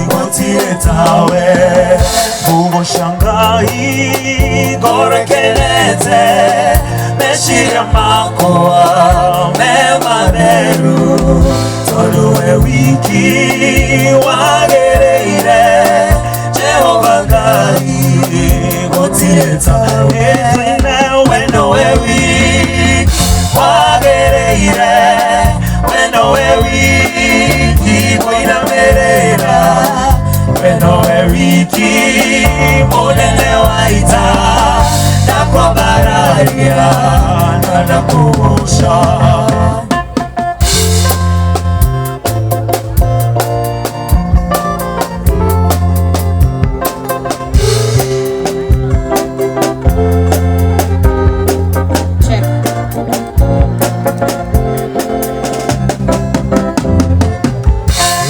Gũtirĩ tawe ngũgooca Ngai ngoro ĩkenete meciria makwa me matheru tondũ we wiki wagĩrĩire Jehova Ngai gũtirĩ tawe we nowe wiki wagĩrĩire we nowe wiki kũinamĩrĩra we nowe wiki mũnene wa ita ndakwambararia na ndakũgooca. Check.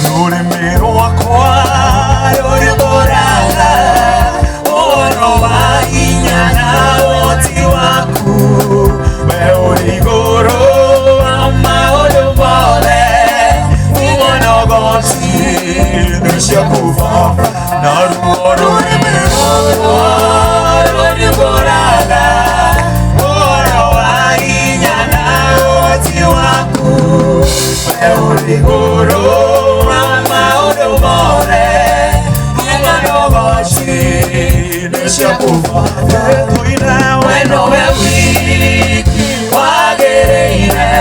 Rũrĩmĩ rwakwa rũrĩmbũraga ũhoro wa hinya na ũhoti waku we ũrĩ igũrũ wa maũndũ mothe umo na ũgooci nĩ ciaku Baba naruo rũrĩmĩ rwakwa rũrĩmbũraga ũhoro wa hinya na ũhoti waku we ũrĩ igũrũ wa maũndũ mothe umo na ũgooci nĩ ciaku Baba we nowe wiki wagĩrĩire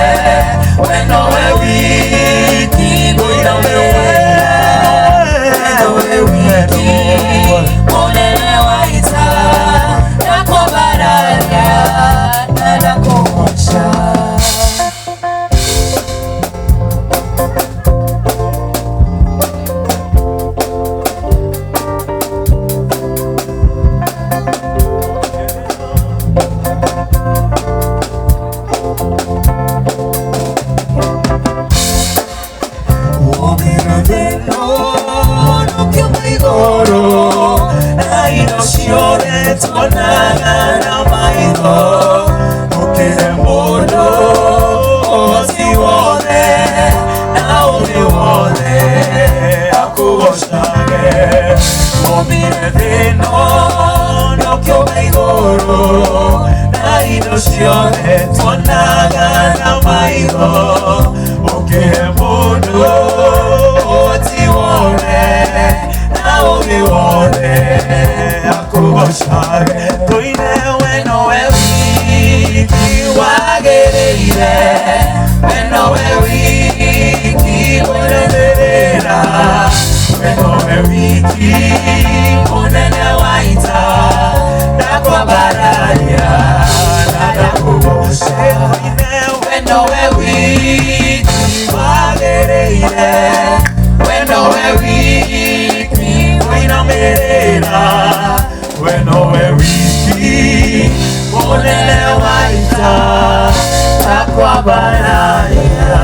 we nowe wiki ngũinamĩrĩra we nowe wiki mũnene wa ita ndakwambararia na ndakũgooca. Wombire thĩ ĩno ũkiumba igũrũ na indo ciothe tuonaga na maitho ũkĩhe mũndũ ũhoti wothe na ũũgĩ wothe akũgoocage. Wombire thĩ ĩno ũkiumba igũrũ na indo ciothe tuonaga na maitho ũkĩhe mũndũ ũhoti wothe na ũũgĩ wothe akũgoocage. Tũine we nowe wiki wagĩrĩire we nowe wiki kũinamĩrĩra we nowe wiki mũnene wa ita ndakwambararia na ndakũgooca. We nowe wiki wagĩrĩire we nowe wiki kũinamĩrĩra we nowe wiki mũnene wa ita ndakwambararia